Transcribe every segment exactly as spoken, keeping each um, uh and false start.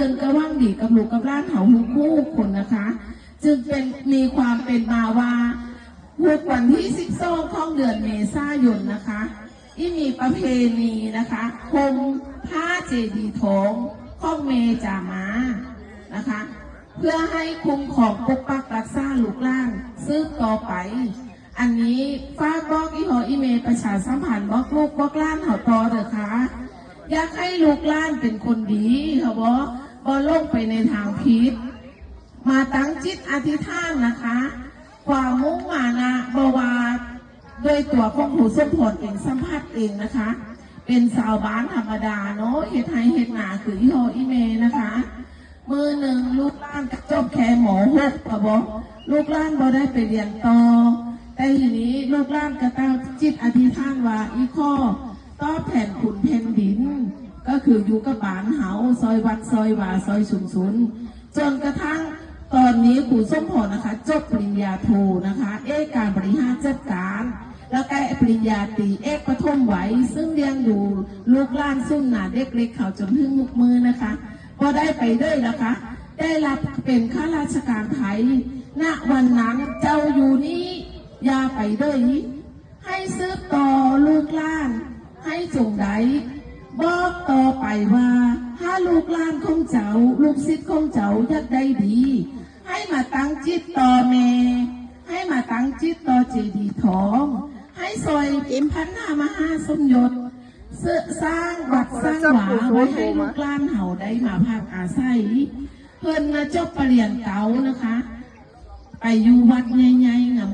พิ่นก็หวังดีกับลูกกับหลานเฮาทุกๆคนนะคะ จึงเป็น มีความเป็นมาว่า ทุกวันที่สิบสองของเดือนเมษายนนะคะ อีมีประเพณีนะคะ ห่มผ้าเจดีย์ทองของแม่จามานะคะ เพื่อให้คุ้มครองปกปักรักษาลูกหลานสืบต่อไป อันนี้ฝากบอกอีพ่ออีแม่ประชาสัมพันธ์บอกลูกบอกหลานเฮาต่อเด้อค่ะ อยากให้ลูกหลานเป็นคนดีค่ะ บ่ บ่หลงไปในทางผิด มาตั้งจิตอธิษฐานนะคะ ความมุ่งมานะ บ่ว่าโดยตัวของครูสมพรเองสัมผัสเองนะคะ เป็นชาวบ้านธรรมดาเนาะ เฮ็ดไร่เฮ็ดนาคืออีพ่ออีแม่นะคะ มื้อหนึ่งลูกหลานก็จบแค่ ม.หก ค่ะ บ่ ลูกหลานบ่ได้ไปเรียนต่อ แต่ทีนี้ลูกหลานก็ตั้งจิตอธิษฐานว่า อีขอตอบแทนคุณแผ่นดิน ก็คืออยู่กับบ้านเฮา ซอยวัด ซอยวา ซอยชุมชน จนกระทั่งตอนนี้ครูสมพรนะคะ จบปริญญาโทนะคะ เอกการบริหารจัดการ แล้วก็ปริญญาตรีเอกปฐมวัย ซึ่งเลี้ยงดูลูกหลานสุนนาเด็กเล็กเขาจนถึงทุกมื้อนะคะ บ่ได้ไปเลยนะคะ ได้รับเป็นข้าราชการไทย ณ วันนั้นเจ้าอยู่นี้ อย่าไปเลย ให้สืบต่อลูกหลาน ให้จงได้บอกต่อไปว่า ถ้าลูกหลานของเจ้า ลูกศิษย์ของเจ้าอยากได้ดี ให้มาตั้งจิตต่อแม่ ให้มาตั้งจิตต่อเจดีย์ทอง ให้ซอย อิม พันหามหาสมยศ เสริมสร้างวัดสร้างวาไว้ให้ลูกหลานเฮาได้มาพักอาศัย เพิ่นมาจบปริญญาเก้านะคะ ไปอยู่วัดใหญ่ๆ งาม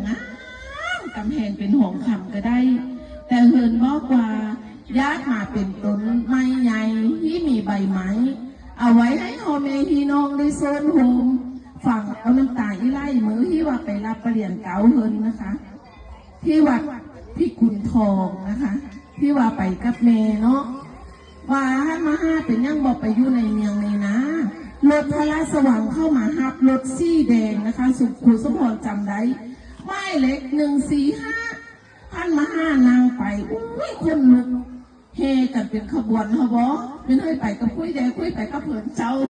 ๆ กำแพงเป็นทองคำก็ได้ แต่เพิ่นบอกว่าอยากมาเป็นต้นไม้ใหญ่ที่มีใบไม้ เอาไว้ให้พ่อแม่พี่น้องได้โซนโฮม ฟังแล้วน้ำตาอีไหลมื้อที่ว่าไปรับปริญญาเก้าเพิ่นนะคะ ที่วัดพิกุลทองนะคะ ที่ว่าไปกับแม่เนาะ ว่าหันมาหาเป็นหยังบ่ไปอยู่ในเมืองนี่นะ รถพระราชวังเข้ามาฮับ รถสีแดงนะคะ สุขครูสมพรจำได้ หมายเลขหนึ่งสี่ห้า หันมาหานั่งไป อุ้ย คนลุก เฮกันเป็นขบวนเฮาบ่ เป็นเฮยไปกับคุยแดง คุยไปกับเพิ่นเจ้า